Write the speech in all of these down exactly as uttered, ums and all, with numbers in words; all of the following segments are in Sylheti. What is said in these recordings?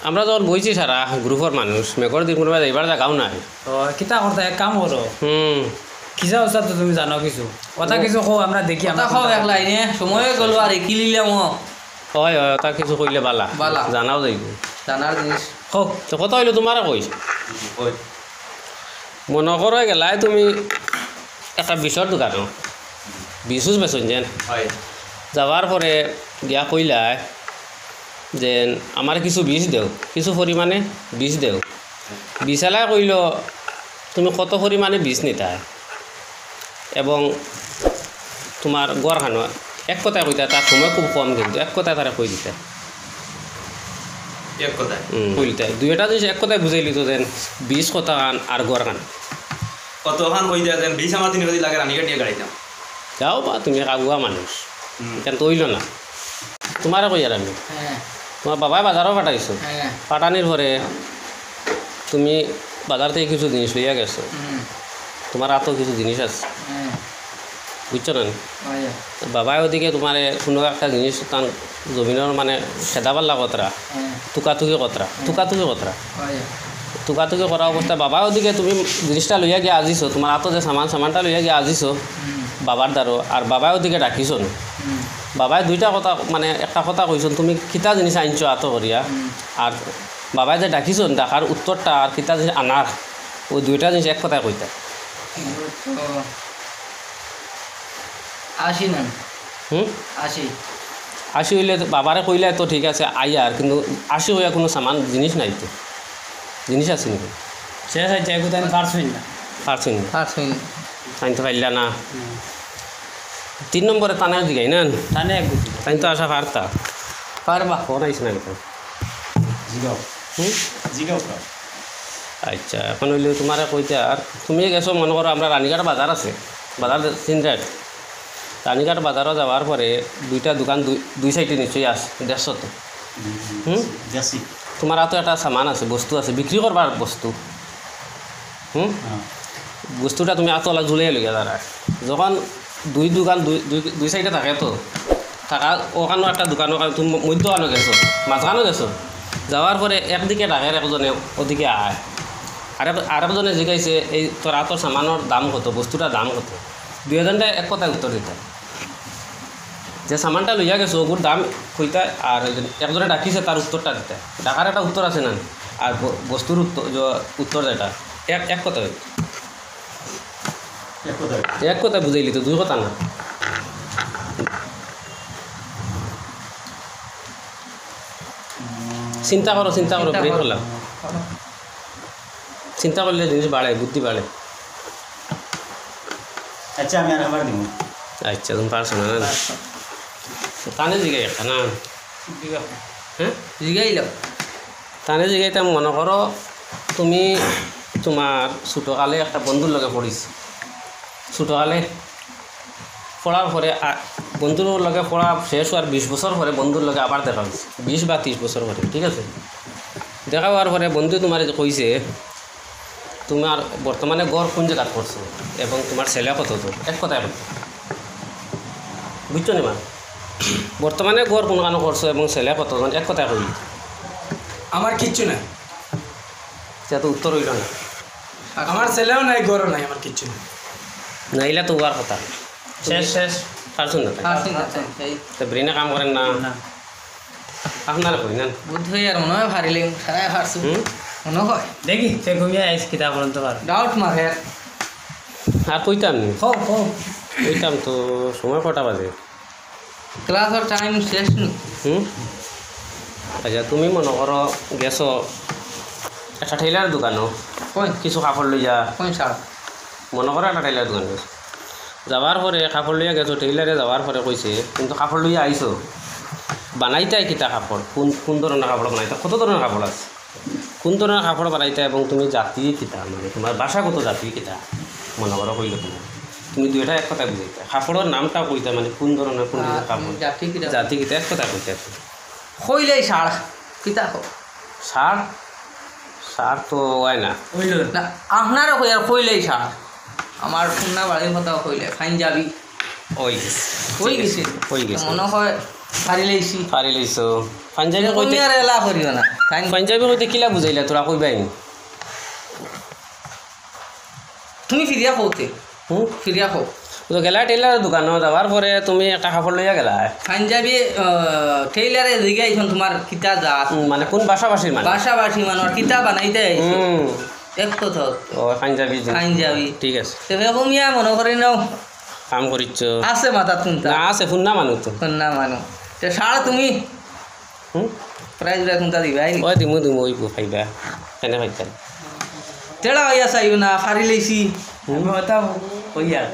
আমরা যখন বইছি সারা গ্রুপর মানুষ, মেঘর দিন কুনবায় যাইবার জাগাও নাই। ও, কিতা করতা, এক কাম করো। হুম। কিতা অবস্থা তো তুমি জানো কিছু? কথা ও। কিছু কও, আমরা দেখি, কথা আমরা কও কিতা এক লাইনে, সময় গেল আর কি লিলাম ও। অয়, অয়, তা কিছু কইলে বালা। বালা। জানাও যাইব। জানার জিনিস। কও। তো কথা অইলো তুমারে কই। কই। মনো করো গেলায় তুমি একটা বিষর দোকানো। বিষ উষ বেচইন যেন। অয়। যাওয়ার পরে গিয়া কইলায় যে, "আমারে কিছু বিষ দেও, কিছু পরিমাণে বিষ দেও।" বিষআলায় কইলো, "তুমি কত পরিমাণে বিষ নিতায় এবং তুমার ঘরখানো?" এক কথায় কইতায়, তার সময় খুব কম, কিন্তু এক কথায় তারে কই দিতায়। এক কথায়? হুম, কই দিতায়। দুইটা জিনিস এক কথায় বুঝাইলিতো যেন, বিষ কথাখান আর ঘরখান। কতখান কই দেয় যেন, বিষ আমার তিন কেজি লাগে, রানীঘাট নিয়া গাড়ি দাম। যাও বা, তুমি এক আগুয়া মানুষ। হুম। ইখান তো অইলো না। তুমারে কইয়ার আমি। হ্যাঁ। তুমার বাবায় বাজারো পাঠাইছো। হ্যাঁ। পাঠানির পরে তুমি বাজার থাকি কিছু জিনিস লইয়া গেছো। হুম। তুমার আতো কিছু জিনিস আছে। হ্যাঁ। বুঝছো না? অয়। বাবায় ওদিকে তুমারে কুনু একটা জিনিস তান জমিনর মানে খেদাবার লাগতরা। হ্যাঁ। তুকাতুকি করতরা। হ্যাঁ। তুকাতুকি করতরা। অয়। তুকাতুকি করা অবস্থায় বাবায় ওদিকে তুমি জিনিসটা লইয়া গিয়া আজিছো, তুমার আতো যে সামান, সামানটা লইয়া গিয়া আজিছো হুম। বাবার দ্বারো, আর বাবায় ওদিকে ডাকিছো না। হুম। বাবায় দুইটা কথা, মানে একটা কথা কইছইন, "তুমি কিতা জিনিস আনছো আতো করিয়া?" হুম। আর বাবায় যে ডাকিছইন, ডাকার উত্তরটা আর কিতা জিনিস আনার, অউ দুইটা জিনিস এক কথায় কইতা। ও। আশি না। হুম? আশি। আশি অইলে তো বাবারে কইলে তো ঠিক আছে, আইয়ার, কিন্তু আশি অইয়া কুনু সামান জিনিস নাই তো। জিনিস আছে নি? শেষ অইছে, এগু তাইন পারছইন না। পারছইন না। পারছইন না। তাইন তো পারলা না। হুম। তিন নম্বরে তানে জিগাই না? তানে এক গুটি। তাইন তো আশা পারতা। পারবা। ফোন আইছে না কথা। জিগাও। হুম? জিগাও কা। আচ্ছা, এখন অইলে তুমারে কইতে আর তুমি গেছো, মনো করো আমরা রানীঘাট বাজার আছে, বাজার সিনরাট। রানীঘাট বাজারো যাওয়ার পরে দুইটা দোকান দুই, দুই সাইডে নিশ্চয়ই আছে, দেখছো তো? হুম, হুম? যাচ্ছি। তুমার আতো একটা সামান আছে, বস্তু আছে, বিক্রি করবার বস্তু। হুম? হ্যাঁ। বস্তুটা তুমি আতো অলা ঝুলিয়া লইয়া দাঁড়ায়। যখন দুই দোকান দুই, দুই, দুই সাইডে থাকে তো, থাকা অখানো একটা দোকান, অখানো তুমি মধ্যখানো গেছো, মাঝখানো গেছো, যাওয়ার পরে একদিকে ডাকের একজনে, ওদিকে আয়। আরেক, আরেকজনে জিগাইছে, "এই তোর আতর সামানর দাম কত, বস্তুটার দাম কত?" দুইজনটায় এক কথায় উত্তর দিতা। যে সামানটা লইয়া গেছো, ওগুর দাম কইতা, আর একজনে ডাকিছে, তার উত্তরটা দিতা। ডাকার একটা উত্তর আছে না? আর ব-, বস্তুর উত্তর, য-, উত্তর যেটা, এক, এক কথায়। এক কথায়। এক কথায় বুঝাইলি তো, দুই কথা না। চিন্তা করো, চিন্তা করো, চিন্তা ব্রেন করো। খোলা। চিন্তা করলে জিনিস বাড়ে, বুদ্ধি বাড়ে। আচ্ছা, আমি আর আবার দিব। আচ্ছা, তুমি পারছো না, না? পারছো। তানে জিগাই একটা, না? জিগাও। হ্যাঁ? জিগাইলাম। তানে জিগাইতাম, মনো করো, তুমি তুমার ছোটকালে একটা বন্ধুর লগে পড়িছ। ছোটকালে পড়ার পরে আ-, বন্ধুর লগে পড়া শেষ অওয়ার বিশ বছর পরে বন্ধুর লগে আবার দেখা অইছে। বিশ বা ত্রিশ বছর পরে, ঠিক আছে? দেখা অওয়ার পরে বন্ধু তুমারে কইছে, তুমার বর্তমানে ঘর কুন জাগাত করছো এবং তুমার ছেলে কতজন? এক কথায় কইতে। বুঝছো নি মা? বর্তমানে ঘর কুনখানো করছো এবং ছেলে কতজন? এক কথায় কইলি। আমার কিচ্ছু নাই। ইটা তো উত্তর অইলো না। আমার ছেলেও নাই, ঘরও নাই, আমার কিচ্ছু নাই। না, ইলা তো অওয়ার কথা। শেষ, শেষ। পারছইন না তাই? পারছি না, এই। তো ব্রেনে কাম করের না? না। আপনারে কই না? বুদ্ধ অইয়ার মনো অয় পারিলিমু, সারাই পারছু। হুম? মনো অয়। দেখি, সে ঘুমিয়া আইস, কিতা করইন তো পারো। ডাউট মারের। আর কইতাম নি? কও, কও। কইতাম তো, সময় কয়টা বাজে? ক্লাসর টাইম শেষ নি। হুম? আচ্ছা, তুমি মনো করো গেছো একটা টেইলার দোকানো। কই? কিছু কাপড় লইয়া। কই স্যার? মনো করো একটা টেইলার দোকানো গেছো। যাওয়ার পরে কাপড় লইয়া গেছো, টেইলারে যাওয়ার পরে কইছে, "কিন্তু কাপড় লইয়া আইছো, বানাইতায় কিতা কাপড়? কুন, কুন ধরনর কাপড় বানাইতায়? কত ধরনর কাপড় আছে? কুন ধরনর কাপড় বানাইতায় এবং তুমি জাতি কিতা, মানে, তুমার ভাষাগত জাতি কিতা?" মনো করো কইলো তুমার। তুমি দুইটা এক কথায় বুঝাইতায়। কাপড়র নামটা কইতায়, মানে, কুন ধরনর, কুন আ, কাপড়? জাতি কিতা? জাতি কিতা? এক কথায় কইতায়। কইলেই ছাড়। কিতা কও? ছাড়? ছাড় তো অয় না। অইলো না। না, আপনারে কইয়ার কইলেই ছাড়। আমার খুলনা বাড়ির কথা কইলে, পাঞ্জাবি। অই গেছে। অই গেছে। অই গেছে। মনো অয় ফারি লাইছি। ফারি লাইছো। পাঞ্জাবি কইতে, আর এলা করিও না। পাঞ্জাবি কইতে কিলা বুঝাইলা, তোরা কইবায় নি? তুমি ফিরিয়া কওতে। হুম? ফিরিয়া কও। তো গেলা টেইলারর দোকানো, যাওয়ার পরে তুমি একটা কাপড় লইয়া গেলা। পাঞ্জাবি, আহ, টেইলারে জিগাইছইন তোমার কিতা জাত? হুম, মানে কোন ভাষাভাষীর মানুষ? ভাষাভাষী মানুষ, কিতা বানাইতে আইছো? হুম। এক কথা। ও, পাঞ্জাবি জিনিস। পাঞ্জাবি। ঠিক আছে। তে বেগম মিয়া মনো করি নাও। কাম করিচ্ছ। আছে মাথাত কুন্তা? না, আছে, হুন্না মানুষ তো। হুন্না মানুষ। তে শাল তুমি হুম? প্রাইজ রে কুন্তা দিবায় নি? ওই দিমু, দিমু, ওই পাইবা। কেনে পাইতাম? তেড়া অইয়া চাইও না, ফারি লাইছি। হুম? আমি হতা কইয়া।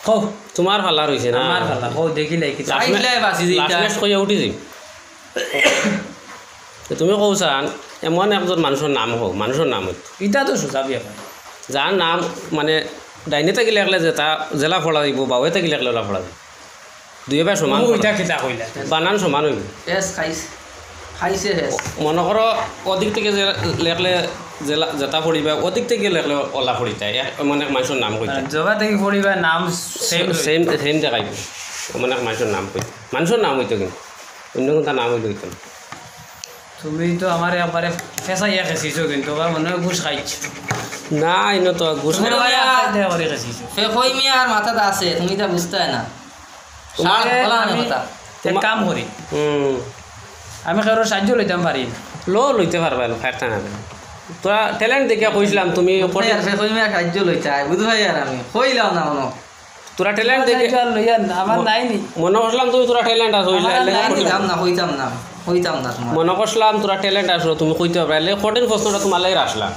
কও। তোমার ফালা রইছে না? আমার ফালা, কও, দেখিলাই কিতা। লাস্ট মে-, চাইলে বাঁচি যাইতা। লাস্ট ম্যাচ কইয়া উঠি যাই। তো তুমি কও চান, এমন একজন মানুষর নাম কও, মানুষর নাম অইতো। ইটা তো সোজা ব্যাপার। যার নাম, মানে, ডাইনে থাকি লেখলে যেটা জেলা পড়া যাইব, বাউয়ে থাকি লেখলে ওলা পড়া যাইব। দুইও বায় সমান ও, পড়া। ইটা কিতা কইলা? বানান সমান অইব। এস খাইছে, খাইছে এস। মনো করো, ওদিক থাকি যে লেখলে জেলা, যেটা পড়িবা, ওদিক থাকি লেখলে ওলা পড়িতা। এক, এমন এক মানুষর নাম কইতা। জবা থাকি পড়িবা, নাম সেম। সেম, সেম দেখাইব। এমন এক মানুষর নাম কইতা। মানুষর নাম অইতো কিন্তু। অন্য কুন্তা নাম অইলে অইতো না। তুমি তো আমারে একবারে ফেসাইয়া খেছিছো, কিন্তু আবার মনে হয় ঘুষ খাইছো। না, ইনো তো ঘুষ তুমি খাই- ওই এক খাইতে করে খেছিছো। ফে-, কই মিয়া আর মাথাত আছে, তুমি ইতা বুঝতায় না। তোমারে শার্ট খোলা আমি আনে কথা। এক তোমা- কাম করি। হুম। আমি কারোর সাহায্য লইতাম পারি না। লো, লইতে পারবা, লো, ফাইরতা না। তোরা ট্যালেন্ট দেখিয়া কইছিলাম, তুমি বুঝ ভাই আর ফে-, কই মিয়া সাহায্য লইতায়, বুঝ ভাই আর আমি কইলাম না মনো। তোরা ট্যালেন্ট দেখে আর লইয়া না, আমার ম-, নাই নি। মনো করছিলাম তুমি তোরা ট্যালেন্ট আছো, আমার ইলা-, ইলা নাই নি। করতে। কইতাম না, কইতাম না, কইতাম না তোমার। মনো করছিলাম তোরা ট্যালেন্ট আছো, তুমি কইতে পারবে। এলে কঠিন প্রশ্নটা তোমার লাগি রাখলাম।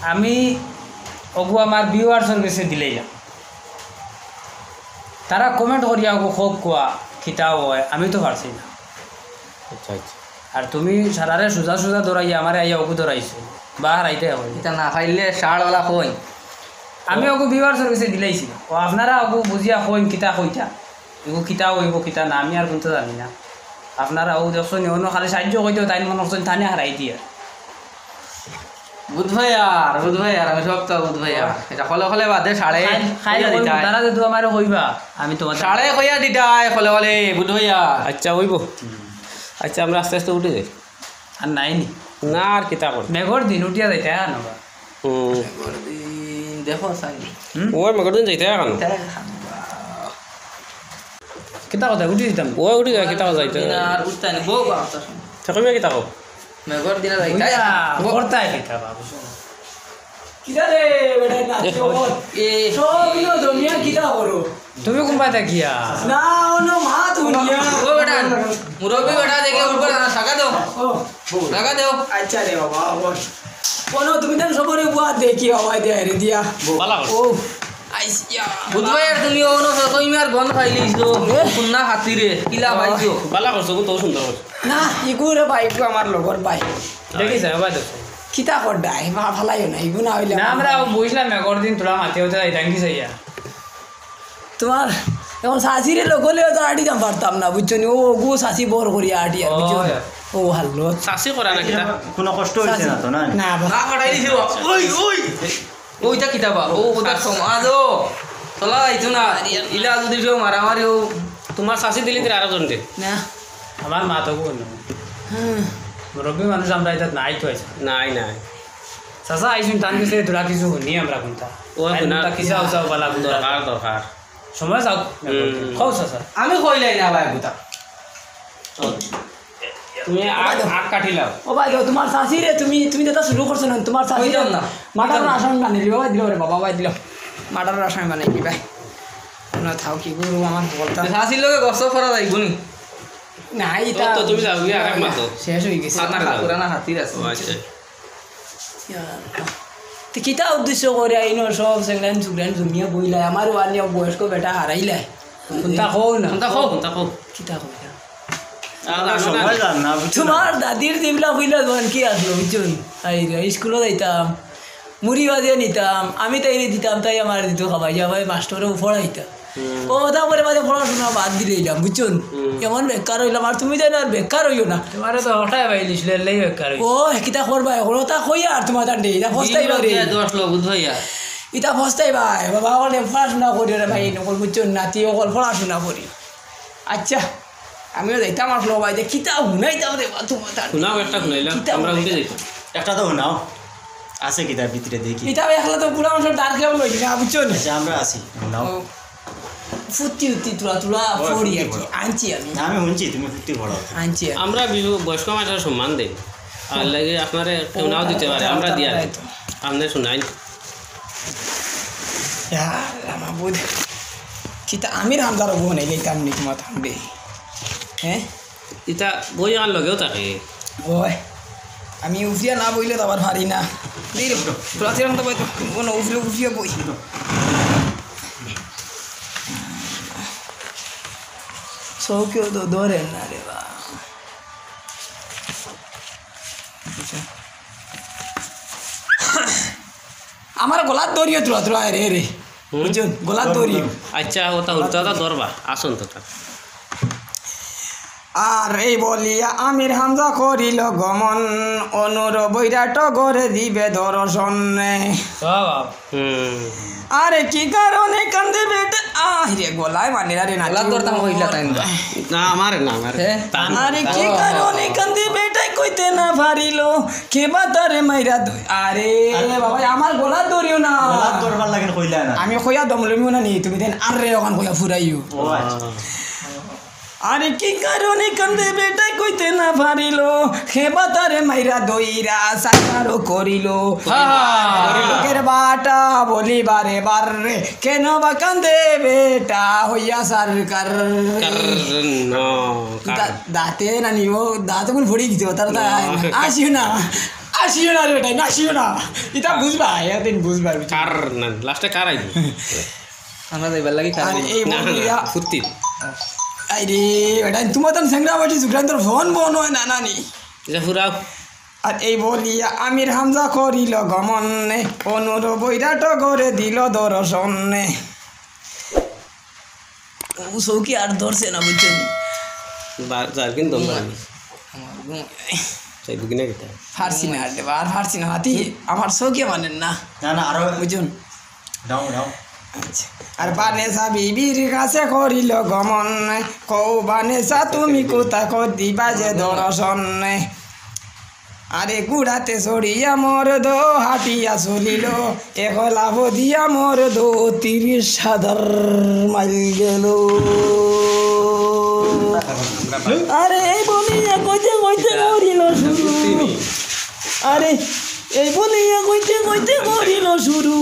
আমি ওগু আমার ভিউয়ার্সর গেছে দিলাইলাম। তারা কমেন্ট করিয়া ওগু খুব কোয়া, কিতাও হয়, আমি তো পারছি না। আচ্ছা, আচ্ছা। আর তুমি সারারে সুজা সুজা ধরাইয়া আমারে আইয়া ওগু ধরাইছো। বা হারাইতে হবে। ইতা না পাইলে শাড়ওয়ালা কই? আমি ওগু ভিউয়ার্সর গেছে দিলাইছি। ও আপনারা ওগু বুঝিয়া কইন কিতা কইতা। এগু কিতা অইব কিতা না, আমি আর কুন্তা জানি না। আপনারা ও দেখছো নি, অন্য খালি সাহায্য কইতে তাইন মনো করছইন তানে হারাই দিয়া। বুধ ভাই আর, বুধ ভাই আর, আমি সবতা বুধ ভাই আর। ইটা খলে খলে বাদে শাড়ে খাইল, খাইল কইয়া কইব, দিতায়। তারা যদি আমারে কইবা, আমি তোমার শাড়ে কইয়া দিতায়, খলে খলে, বুধ ভাই আর। আচ্ছা, অইব। আচ্ছা, আমরা আস্তে আস্তে উঠি যাই। আর নাই নি? না, আর কিতা কর? মেঘর দিন উঠিয়া যাইতে, হ্যাঁ, না বা? হুম। মেঘর দিন, দেখো, সাইন। হুম? ওই মেঘর দিন যাইতে এখন। তাই এখন বা। কিতা কথা, উঠি দিতাম। ওই উঠি যায়, কিতা কথা যাইতে? দিন আর উঠতে নি, বউ বা কথা শুন। তে কইবে কিতা কও? মেঘর দিন আর যাইতে। ওইটা, বউ। করতায় কিতা বা, বুঝছো না? কিতা রে, বেটা, নাচো? এ। সব ইনো জমিয়া কিতা করো? তুমি কোনবায় থাকিয়া? না, অনো মাত হুনিয়া। ও বেটা, মুরব্বি বেটা দেখে উঠবো না, টাকা দাও। ও, টাকা দাও। আচ্ছা রে বাবা, বল। অনো তুমি তান সবরে বুয়া দেখি, হবাই দে, রে দিয়া। বালা করছো। ও, আইসিয়া। বুধ ভাই, আর তুমি অনো কই মিয়ার গন্ধ পাইলিছো। এ? কুন্না হাতিরে, কিলা পাইছো? বালা করছো, তো সুন্দর করছো। না, ইগু রে ভাই, ইগু আমার লগর ভাই। দেখি যাও, ভাই, দেখো। কিতা কর ডাই, মা ফালাইও না, ইগু না অইলে না, আমরা বুঝলাম, মেঘর দিন তোরা মাতে হতে যাই, thank you, সাইয়া। তোমার এখন চাচিরে লগে লইয়া তো আটিতাম পারতাম না, বুঝছো নি? ও, ওগু চাচি বড় করিয়া আটিয়া, বুঝছো? ওই। ও, হাল্লো। চাচি করা না কিতা? কোনো কষ্ট হইছে না তো, না? না, বা। না, কটাই দিছে, ওই, ওই। ওইটা কিতা বা? ও, ওটা সমাজ, ও। চলা যাইতো না। ইলা যদি কেউ মারামারি ও। তোমার চাচি দিলি দিলে আরো জনকে। না। আমার মা তো বল। হুম। মুরব্বি মানুষ আমরা ইতা নাই তো আছে। নাই, নাই। চাচা, আইসুন, তান গেছে তোরা কিছু হুনি আমরা কুন্তা। ও, তাই হুনা। কুন্তা কিসা উসা বালা কুন্তা। দরকার, দরকার। সময় যাও। হুম। কও চাচা। আমি কইলাই না ভাই, বুতা। তুমি আগ, আগ কাটিলাও। ও ভাই, তোমার চাচিরে, তুমি, তুমি যেটা শুরু করছো না, তোমার চাচিরে কইতাম না। মার্ডারর আসামি বানাই দিলাও, ভাই দিলাও রে বাবা, ভাই দিলাও। মার্ডারর আসামি বানাই দিলাও, ভাই। না, থাও কি করবো, আমার বলতা। চাচির লগে গসল করা যাইবো নি? না, ইতা তো তুমি যাও গিয়া, আরেক মাতো। শেষ হয়ে গেছে। হাতার যাও। পুরানা হাতির আছে। ও, আচ্ছা। ইয়া আল্লাহ। তে কিতা উদ্দেশ্য করি আইনো সব সেগুলান সুগুলান জমিয়া বইলাই, আমার ওয়ানিয়া বয়স্ক বেটা হারাইলাই। কুন্তা কও না। কুন্তা কও, কুন্তা কও। কিতা কও না? আর না, সময় না। যার না, বুঝছো না? তোমার দাদির দিবলা ফুইলা দোকান কি আসলো, বুঝছো নি? আই রে, স্কুলো যাইতাম, মুড়ি ভাজিয়া নিতাম, আমি তাইরে দিতাম, তাই আমার দিত খাবাইয়া, ভাই মাস্টরেও পড়াইতা। হুম। ও, তারপরে বাদে পড়াশোনা বাদ দিলাইলাম, বুঝছো নি? হুম। এমন বেকার হইলাম, আর তুমি জানো আর বেকার হইও না। তোমারে তো হঠাৎ পাইলিছিল, এর লাগি বেকার হইছো। ও, কিতা করবা এখন? ওটা কই আর তোমার তান্ডে, ইটা ফস্তাই বিশ পারে। লোকে দশ লোক, বুঝ ভাইয়া। ইটা ফস্তাই ভাই, বাবা, ওখানে পড়াশোনা করি রে ভাই, নকল বুঝছো নি? নাতি ওখানে পড়াশোনা করি। আচ্ছা। আমিও যাইতাম আসলো ভাই, যে কিতা হুনাইতাম রে বা, তোমার তার হুনাও একটা হুনাইলাম, কিতা আমরা উঠি হুনাইতাম? যাইতাম। একটা তো হুনাও, আছে কিতার ভিতরে দেখি। ইটা একলা তো পুরা মানুষের ডাক কেউ লই না, বুঝছো নি? আচ্ছা, আমরা আছি, হুনাও। ও, ফুত্তি উত্তি তুলা তুলা ও, পড়ি ফুত্তি আর কি, পড়ো। আনছি আমি। না, আমি হুনছি, তুমি ফুত্তি পড়ো। আনছি আমি। আমরা বি-, বয়স্ক মানুষের সম্মান দেই। আর লাগে আপনারে কেউ নাও দিতে পারে, আমরা দিয়া দিই। আপনি শুনাইন। ইয়া আল্লাহ মাবুদ। কিতা আমির হামজার অগু হুনাইলে ইতা নি তোমার থাকবে? হ্যাঁ? ইতা বই আমার লগেও থাকে। ওই, আমি উফিয়া না বইলে তো আবার পারি না। দেই রে, তোরা সেরকম তো বই তো, কোনো উফরে উফিয়া বই। চোখেও তো ধরে না রে বা। আমার গলাত দড়িও তুলা তুলা রে রে। হুম? বুঝছেন? গলাত দড়িও। আচ্ছা, ওটা উল্টা ওটা ধরবা, আসুন তো তা। আর এই বলিয়া আমির হামজা করিল গমন, অনুর বৈরাট ঘরে দিবে দর্শন। বাহ, বাহ। হুম। আরে কি কারণে কান্দে বেটা? আহ রে, গলায় মানে রে না। গলাত ধরতাম কইলা তাই না? না, আমারে না, আমারে। হ্যাঁ? তান। আরে কি ও। কারণে কান্দে বেটায় কইতে না পারিল, খেবা তারে মাইরা দই। আরে বাবা, আমার গলাত ধরিও না। গলাত ধরবার লাগে কইলা না। আমি কইয়া দম লইমু না নি, তুমি দেন আরে ওখান কইয়া ফুরাইও। ও আচ্ছা। আরে কি কারণে কান্দে বেটায় কইতে না পারিল, খেবা তারে মাইরা দইরা সাকারও করিল। হা, হা। আগের বাটা বলি বারে বারে, কেন বা কান্দে বেটা হইয়া সরকার। কার, ন, কার। দা-, দাঁতে না নিব, দাঁত কোন ফড়ি গেছে, তার তা না। আসিও না, আসিও না রে বেটা, না আসিও না। ইতা বুঝবা, একদিন বুঝবা, বুঝবা। কার না, লাস্টে কার আইব? আমরা যাইবার লাগি কার আর আইব? এই না, না, বলিয়া ফুর্তি। আই রে, বেটা, তোমার তো সেংরা বাটি জুগরান তোর ফোন বন হয় না, নানি। এটা ফুরাও। আর এই বলিয়া আমির হামজা করিল গমনে, অনুর বৈরাট ঘরে দিল দর্শনে। ও চৌকি আর ধরছে না, বুঝছো নি? বা-, যার কিন্তু দম পারে না। আমার ঘুম। তাই বুঝি না কিতা? ফারছি না আর দেবা, আর ফারছি না। হাতি, আমার চৌকি মানেন না। না, না, আরো বুঝুন। দাও, দাও। আচ্ছা। আর বানেসা বিবির কাছে করিল গমন, কও বানেসা তুমি কোথা কর দিবা যে দর্শন। আরে গুড়াতে চড়িয়া মরদ হাঁটিয়া চলিল, এক লাফ দিয়া মরদ তিরিশ হাজার মাইল গেল। আরে এই বলিয়া কইতে কইতে করিল শুরু। আরে এই বলিয়া কইতে কইতে করিল শুরু।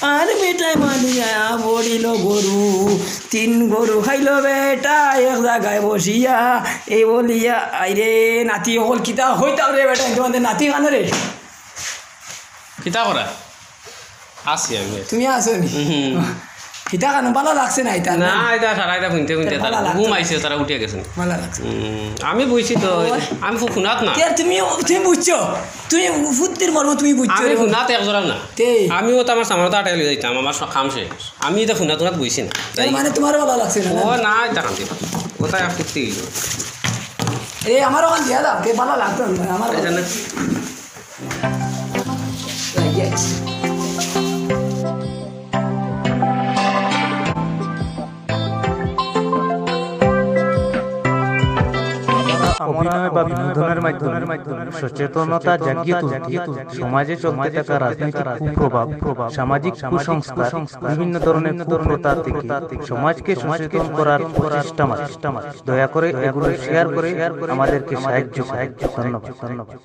আর বেটায় মানিয়া পড়িল গরু। তিন গরু খাইল বেটা এক জাগায় বসিয়া। এই বলিয়া, আইরে নাতি অকল কিতা কইতাম রে বেটা, তোমাদের নাতি কানো রে? কিতা করা? আছি আমি। তুমি আছো নি? হুম। কিতা কানো ভালা লাগছে না ইতা? না, ইতা সারা ইতা হুনতে হুনতে তারা ঘুম আইছে, তারা উঠিয়া গেছে। ভালা লাগছে। হুম, আমি বইছি তো, ওই। আমি ফু-, ফুনাত না। তে তুমি, তুমি বুঝছো? তুমি ফুত্তির মর্ম তুমি বুঝছো আমি রে? ফুনাত এক জোড়া না। তে? আমিও তো আমার সামানো তো আটাই লই যাইতাম, আমার স-, কাম শেষ। আমি ইতা ফুনাত ফুনাত বইছি না। তার মানে তোমারও ভালা লাগছে না, না? ও না, ইতা কান্দি। ওটা এক ফুত্তি হইল। এ, আমারও কান দিয়া দাও, তে ভালা লাগতো না, আমার এই জন্য অভিনয় বা বিনোদনের মাধ্যমে সচেতনতা জাগিয়ে তুলতে, সমাজে চলতে থাকা রাজনৈতিক কুপ্রভাব, সামাজিক কুসংস্কার, বিভিন্ন ধরনের কুপ্রথা থেকে সমাজকে সচেতন করার প্রচেষ্টা মাত্র। দয়া করে এগুলো শেয়ার করে আমাদেরকে সাহায্য করুন। ধন্যবাদ।